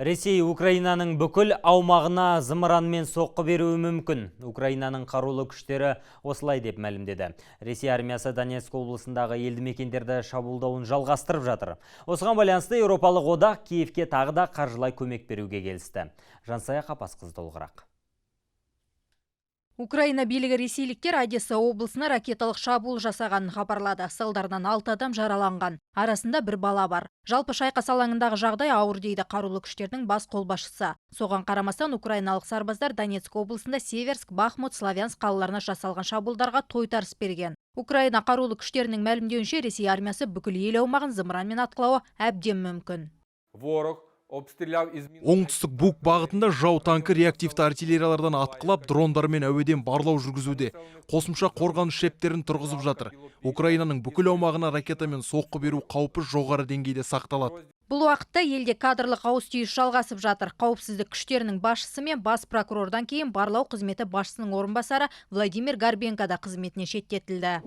Ресей Украинаның бүкіл аумағына зымыранмен соққы беруі мүмкін. Украинаның қарулы күштері осылай деп мәлімдеді. Ресей армиясы Донецк облысындағы елді мекендерді шабуылдауын жалғастырып жатыр. Осыған байланысты Еуропалық одақ Киевке тағы да қаржылай көмек беруге келісті. Жансая Қапасқызы толығырақ. Украина билігі ресейліктер Одесса облысына ракеталық шабуыл жасағанын хабарлады. Салдарынан алты адам жараланған. Арасында бір бала бар. Жалпы, шайқас алаңындағы жағдай ауыр, дейді қарулы күштердің бас қолбасшысы. Соған қарамастан, украиналық сарбаздар Донецк облысында Северск, Бахмут, Славянск қалаларына жасалған шабуылдарға тойтарыс берген. Украина қарулы күштерінің мәлімдеуінше, Ресей армиясы бүкіл ел аумағын зымыранмен атқылауы әбден мүмкін. Ворог обстріляв із Оңтүстік Буг бағытында жау танкі реактивті артиллериялардан атқылап, дрондармен әуеден барлау жүргізуде. Қосымша қорғаныс шептерін тұрғызып жатыр. Украинаның бүкіл аумағына ракетамен соққы беру қаупі жоғары деңгейде сақталады. Бұл уақытта елде кадрлық ауыс-түйіс жалғасып жатыр. Қауіпсіздік күштерінің басшысы мен бас прокурордан кейін барлау қызметі басшысының орынбасары Владимир Горбенко да қызметінен шеттетілді.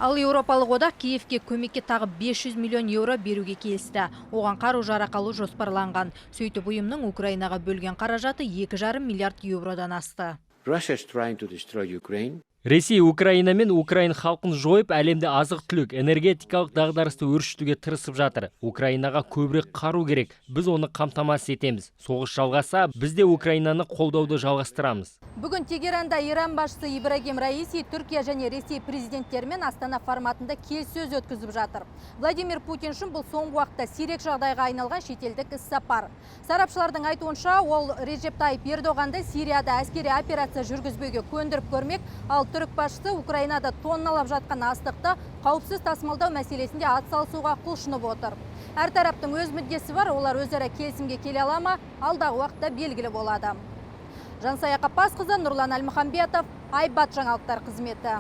Ал Еуропалық одақ Киевке көмекке тағы 500 миллион еуро беруге келісті. Оған қару жарақ алу жоспарланған. Сөйтіп, ұйымның Украинаға бөлген қаражаты 2,5 миллиард еуродан асты. Russia is trying to destroy Ukraine. Ресей Украина мен украин халқын жойып, әлемде азық түлік, энергетикалық дағдарысты өршітуге тырысып жатыр. Украинаға көбірек қару керек, біз оны қамтамасыз етеміз. Соғыс жалғаса, біз де Украинаны қолдауды жалғастырамыз. Бүгін Тегеранда Иран басшысы Ибрагим Раиси Түркия және Ресей президенттерімен Астана форматында келіссөз өткізіп жатыр. Владимир Путин үшін бұл соңғы уақытта сирек жағдайға айналған шетелдік іссапар. Сарапшылардың айтуынша, ол Режеп Тайып Ердоғанды Сирияда әскери операция жүргізбеуге көндіріп көрмек, ал түрік басшысы Украинада тонналап жатқан астықты қауіпсіз тасымалдау мәселесінде атсалысуға құлшынып отыр. Әр тараптың өз мүддесі бар, олар өзара келісімге келе ала ма, алдағы уақытта белгілі болады. Жансая Қапасқызы, Нұрлан Әлмұханбетов, Айбат жаңалықтар қызметі.